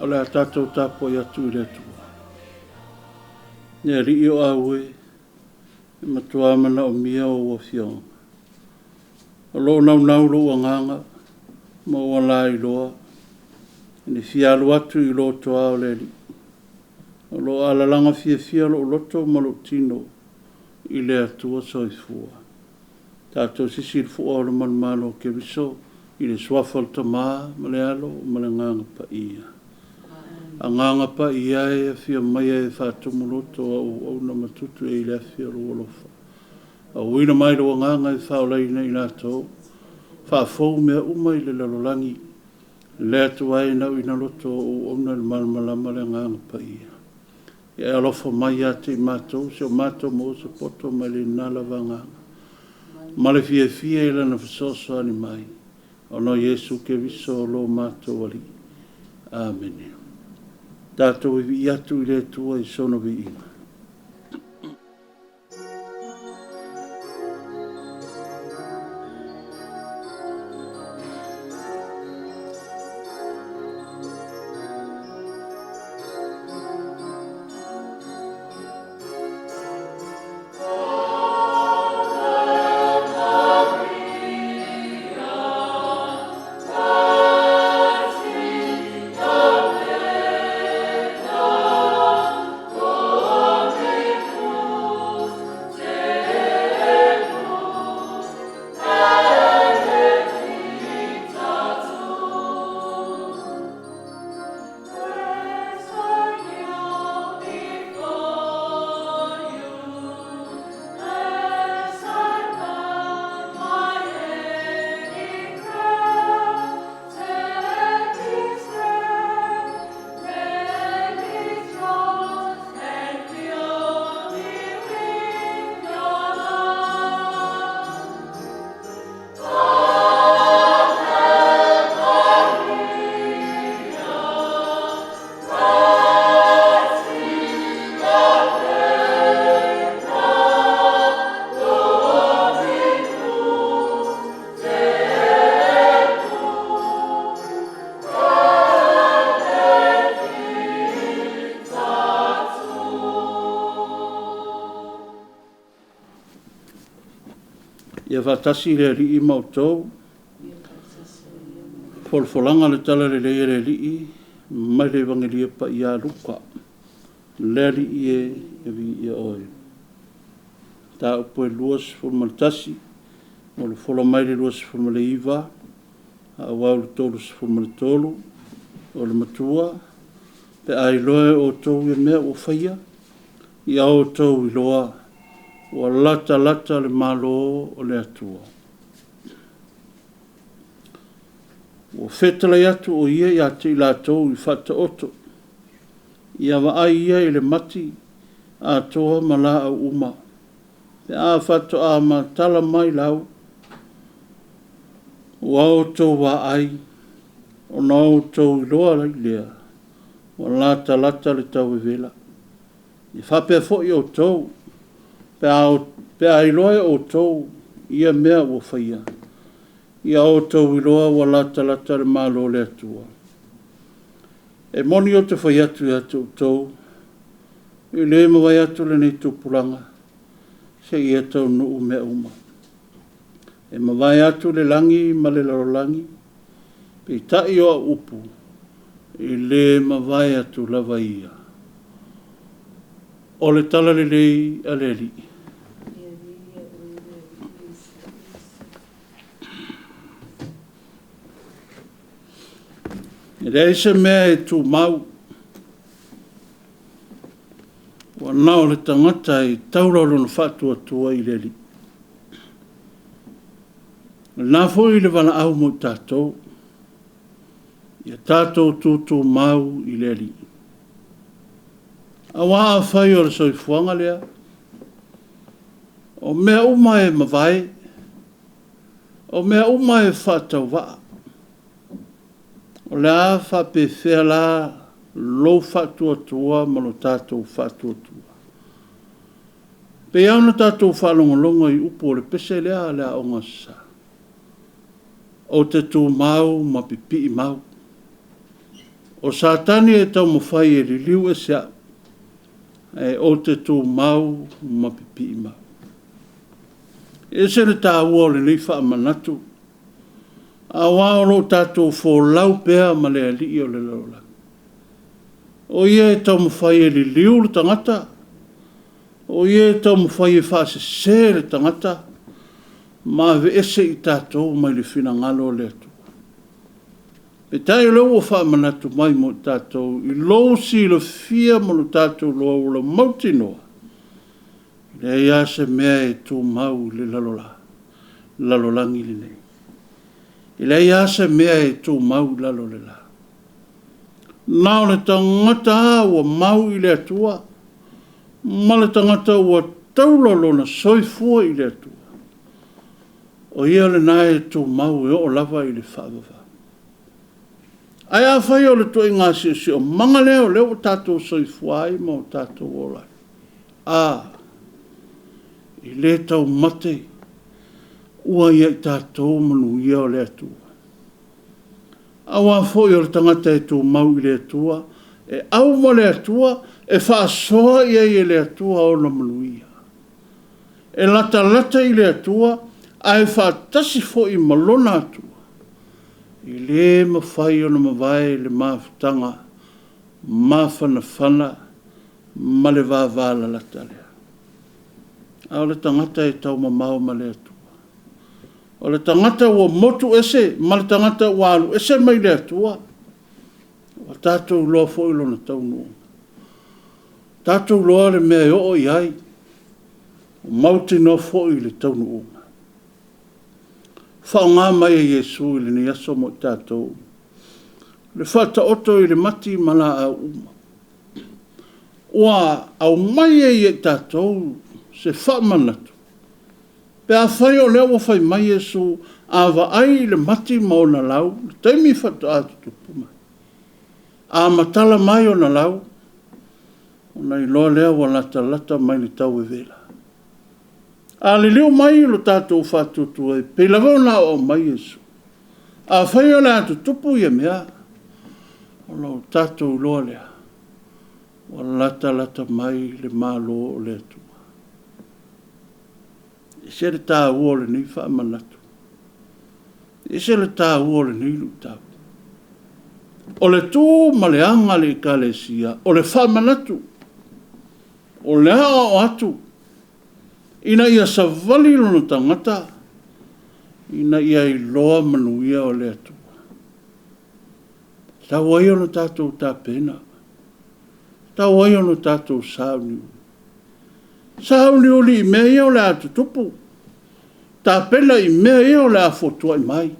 O le a tatou tapuai atu i le Atua. Le Alii o au e, e matua manaomia ou Afioga. O lo o naunau lou agaga ma ou alailoa i le fia alu atu i lo toa o le Alii. O lo o alalaga fiafia lou loto ma lou tino i le Atua Soifua. Tatou sisi i le fua o le manumalo o Keriso i le Suafa o le Tama ma le Alo ma le Agaga Paia. Agaga Paia e, afio maia e faatumu loto o au auauna ma tutu e i le afi o lou alofa. Auina mai lou Agaga e faaolaina i latou, faafou mea uma i le lalolagi, le Atua e nauina loto o au auauna i le malamalama le Agaga Paia. Ia e alofa mai ia te i matou, si o matou maua se poto mai lena lava Agaga, ma le fiafia i Lana fesoasoani mai, ona o Iesu Keriso lo matou Alii. Amene. Tatou vivii atu i le Atua i sona viiga. Ia faatasi le Alii ma outou. Folafolaga o le Tala Lelei a le Alii mai le Evagelia Paia a Luka. Le Alii e, ia viia Oe. Mataupu e 21, folafola mai le 29, auau le 33, o le matua, pe a iloa e outou ia mea ua faia, ia outou iloa ua latalata le Malo o le Atua. Ua fetalai atu o ia ia te i latou i faataoto, ia vaai ia i le mati atoa ma laau uma, pe a faatoa matala mai lau, ua outou vaai, ona outou iloa ai lea, ua latalata le tau vevela. E faapea foi outou, pe a, pe a iloa e outou ia mea ua faia, ia outou iloa ua latalata le Malo o le Atua. E moni ou te fai atu ia te outou, e le mavae atu lenei tupulaga, seia taunuu mea uma. E mavae atu le lagi ma le lalolagi, peitai o au upu, e le mavae atu lava ia. O le tala lelei a le Alii. E leai se mea e tumau, ua na o le tagata e taula lona faatuatua i le Alii. O lena foi le valaau mo i tatou, ia tatou tutumau i le Alii. Aua afai o le soifuaga lea, o mea uma e mavae, o mea uma e faatauvaa, o le a faapefea la lou faatuatua ma lo tatou faatuatua? E pei lava ona tatou faalogologo i upu o le pese lea a le Aoga Aso Sa, ou te tumau ma pipii mau. O Satani e taumafai e liliu ese au, ae ou te tumau ma pipii mau. E ese le taua o lenei faamanatu, aua o lo o tatou folau pea ma le alii o le lalolagi. O ia e taumafai e liliu le tagata, o ia e taumafai e faasese le tagata ma aveese i tatou mai le finagalo o le Atua. Peitai o lea ua faamanatu mai mo i tatou i lou silafia ma lo tatou iloa mautinoa, e leai lava se mea e tumau i le lalolagi lenei. E leai lava se mea e tumau i lalo o le la. Na o le tagata lava ua mau i le Atua ma le tagata ua taula lona soifua i le Atua, o ia lena e tumau e oo lava i le faavavau. Ae afai o le ituaiga siosiomaga lea o lea ua tatou soifua ai ma o tatou ola ai, a, e le taumate ua ia i tatou manuia o le Atua. Aua foi o le tagata e tumau i le Atua, e au ma le Atua, e faasoa i ai e le Atua ona manuia. E latalata i le Atua ae faatasi foi ma Lona Atua, e le mafai ona mavae le mafutaga mafanafana ma le vavalalata lea. A o le tagata e taumamao ma le Atua, o le tagata ua motu ese ma le tagata ua alu ese mai le Atua, ua tatou iloa foi lona taunuuga. Ua tatou iloa le mea e oo i ai, ua mautinoa foi le taunuuga. Faaaoga mai e Iesu i lenei aso mo i tatou le faataoto i le mati ma laau uma. Ua aumai ai e i tatou se faamanatu, pe afai o lea ua fai mai Iesu, a vaai i le mati ma ona lau, i le taimi faatoa tutupu mai, a matala mai ona lau, ona iloa lea ua latalata mai i le tau vevela. A liliu mai lo tatou faatuatua e pei lava ona aoao mai Iesu, afai o le a tutupu ia mea, ona o tatou iloa lea, ua latalata mai le Malo o le Atua. E ese le taua o lenei faamanatu, e ese le taua o lenei luitau. O le tu ma le aga a le Ekalesia, o le faamanatu, o le aoao atu ina ia savali lona tagata ina ia iloa manuia o le Atua. E tatau ai ona tatou tapena, e tatau ai ona tatou sauniuni. Sauniuni i mea ia o le a tutupu, tapena i mea ia o le a fotuai mai,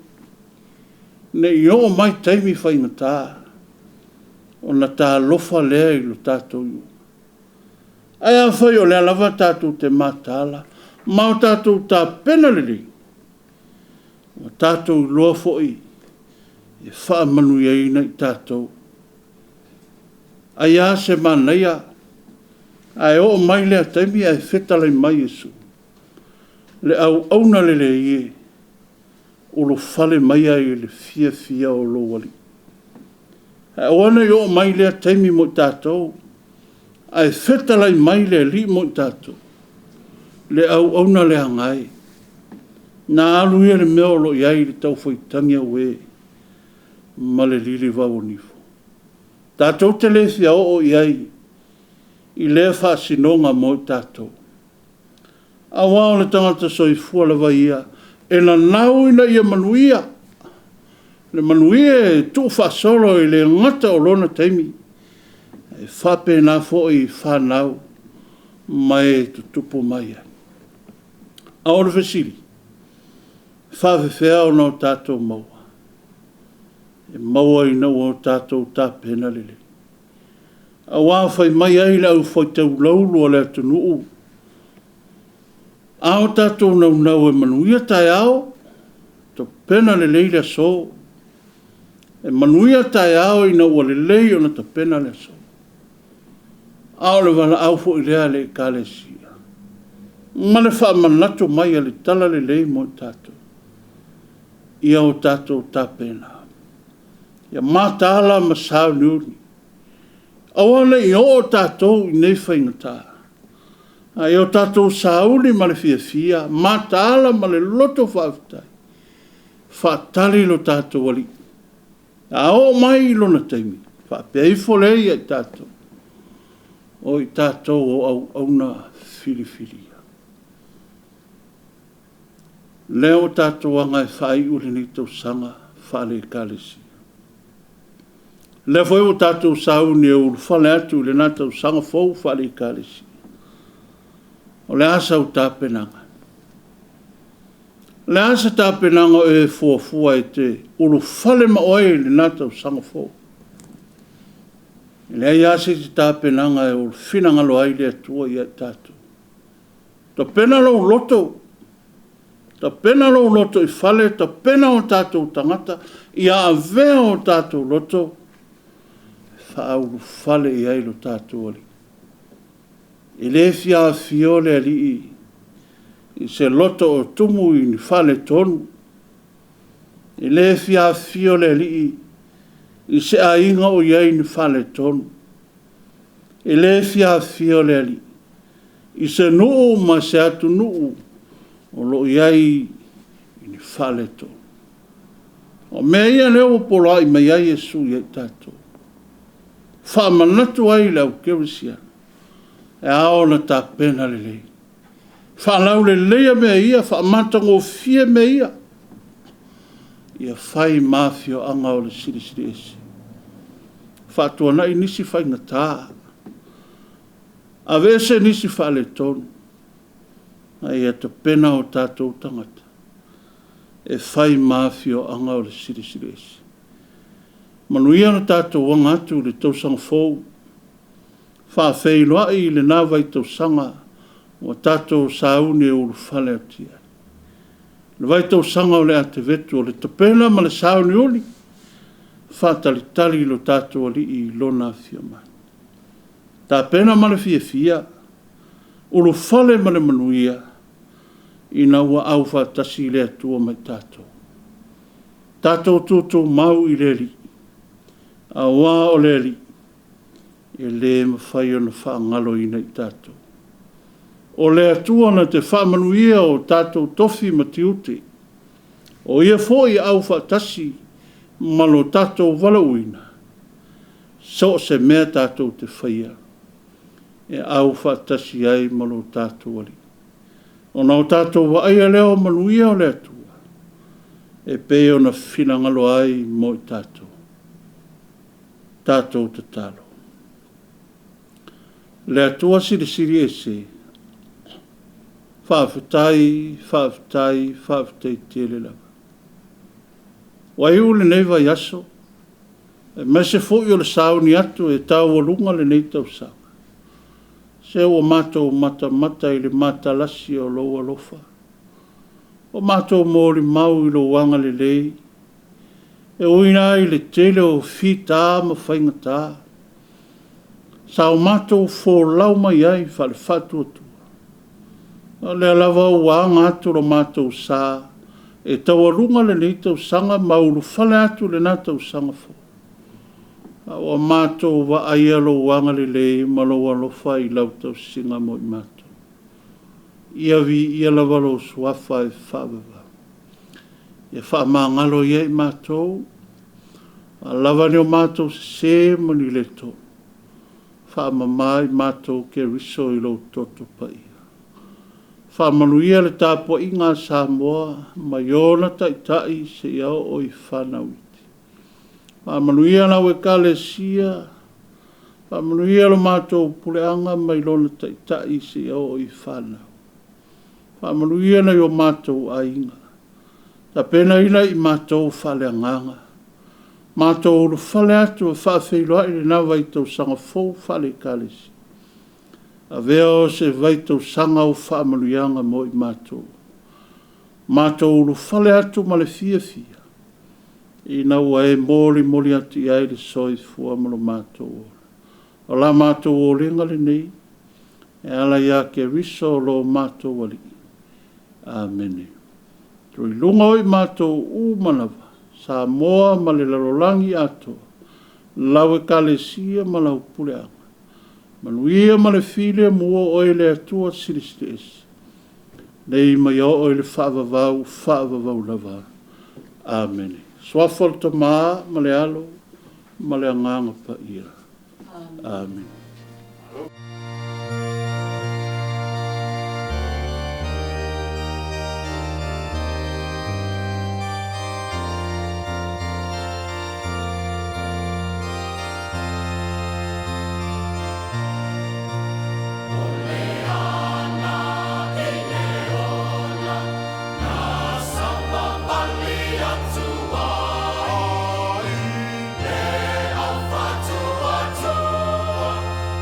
ne i oo mai taimi faigata ona talofa lea i lo tatou iuga. Ae afai o lea lava tatou te mataala ma o tatou tapena lelei, ua tatou iloa foi e faamanuiaina i tatou. Ai a se manaia ae oo mai lea taimi ae fetalai mai Iesu, le auauna lelei e, ulufale maia i le fiafia o lou Alii. Ae aua ne i oo mai lea taimi mo i tatou, ae fetalai mai le Alii mo i tatou, le auauna leaga e, na alu ia le mea o lo o i ai i le taufaitagi auē ma le lilivau o nifo. Tatou te le fia oo i ai i lea faasinoga mo i tatou. Aua o le tagata soifua lava ia e nanau ina ia manuia, le manuia e tuufaasolo e le gata o lona taimi, ae faapena foi i fanau ma e tutupu mai ai. A o le fesili, e faapefea ona o tatou maua? E maua ina ua tatou tapena lelei. Aua fai mai ai le aufai-taulaulu a le atunuu, a o tatou naunau e manuia taeao, tapena lelei le aso. E manuia taeao ina ua lelei ona tapena le aso. A o le valaau foi lea a le Ekalesia ma le faamanatu mai a le Talalelei mo i tatou, ia o tatou tapena. Ia mataala ma sauniuni. Aua ne i oo tatou i nei faigata, a ia o tatou sauni ma le fiafia, mataala ma le loto faafetai, faatali lo tatou Alii. A oo mai i lona taimi, faapea ifo lea ia i tatou, o i tatou o auauna filifilia. O lea ua tatou aga e faaiu lenei tausaga faale-Ekalesia. O lea foi ua tatou sauni e ulufale atu i lena tausaga fou faale-Ekalesia. O le a sau tapenaga? O le a se tapenaga o e fuafua e te ulufale ma oe i lena tausaga fou? E leai lava se isi tapenaga e finagalo ai le Atua ia i tatou. Tapena lou loto, tapena lou lotoifale, tapena o tatou tagata, ia avea o tatou loto e faaulufale i ai lo tatou Alii. E le fia afio le Alii i se loto o tumu i ni faaletonu. E le fia afio le Alii i se aiga o i ai ni faaletonu. E le fia afio le Alii i se nuu ma se atunuu o lo o i ai ni faaletonu. O mea ia lea ua poloai mai ai Iesu ia i tatou, faamanatu ai i le au kerisiano, e ao ona tapena lelei, faalauleleia mea ia, faamatagofie mea ia, ia fai ma afioaga o le Silisili Ese. Faatuanai nisi faigata, aveese nisi faaletonu, a ia tapena o tatou tagata e fai ma afioaga o le Silisili Ese. Manuia le tatou aga atu i le tausaga fou, faafeiloai i lena vaitausaga ua tatou sauni e ulufale atu i ai. Le vaitausaga o le Atevetu o le tapena ma le sauniuni, faatalitali i lo tatou Alii i Lona afio mai. Tapena ma le fiafia, ulufale ma le manuia, ina ua aufaatasi le Atua ma i tatou. Tatou tutumau i le Alii, aua o le Alii e le mafai ona faagaloina i tatou. O le Atua na te faamanuia o tatou tofi ma tiute, o Ia foi e aufaatasi ma lo tatou valaauina, so o se mea tatou te faia, e aufaatasi ai ma lo tatou Alii. Ona o tatou vaaia lea o manuia o le Atua e pei ona finagalo ai mo i tatou. Tatou tatalo. Le Atua Silisili Ese, faafetai, faafetai, faafetai tele lava. Ua iu lenei vaiaso, aemaise foi o le sauni atu e taualuga lenei tausaga. Se ua matou matamata i le matalasi o lou alofa, ua matou molimau i lou agalelei, e ui lava i le tele o fita ma faigata sa o matou folau mai ai faale-faatuatua, a o lea lava ua aga atu lo matou sa e taualuga lenei tausaga ma ulufale atu i lena tausaga fou, a ua matou vaaia lou agalelei ma lou alofa i lau tausiga mo i matou. Ia viia lava lou suafa e faavavau. Ia faamagalo ia i matou, a lava ni o matou sese ma ni le tonu, faamama i matou Keriso i lou toto paia. Faamanuia le tapuaiga a Samoa mai ona taitai seia oo i fanau iti. Faamanuia lau Ekalesia, faamanuia le matou puleaga mai lona taitai seia oo i fanau. Faamanuia nai o matou aiga, tapenaina i matou faaleagaga, matou ulufale atu e faafeiloai lena vaitausaga fou faale-Ekalesia. Avea o se vaitausaga o faamanuiaga mo i matou. Matou ulufale atu ma le fiafia ina ua e molimoli atu i ai le soifua ma lo matou ola. O la matou oliga lenei e ala ia Keriso lo matou Alii. Amene. Tuiluga o i matou uma lava. Samoa ma le lalolagi atoa, lau Ekalesia ma lau puleaga. Manuia ma le filemu o oe le Atua Silisili Ese, nei ma ia oo i le faavavau, faavavau lava. Amene. Suafa o le Tama ma le Alo ma le Agaga Paia. Amene.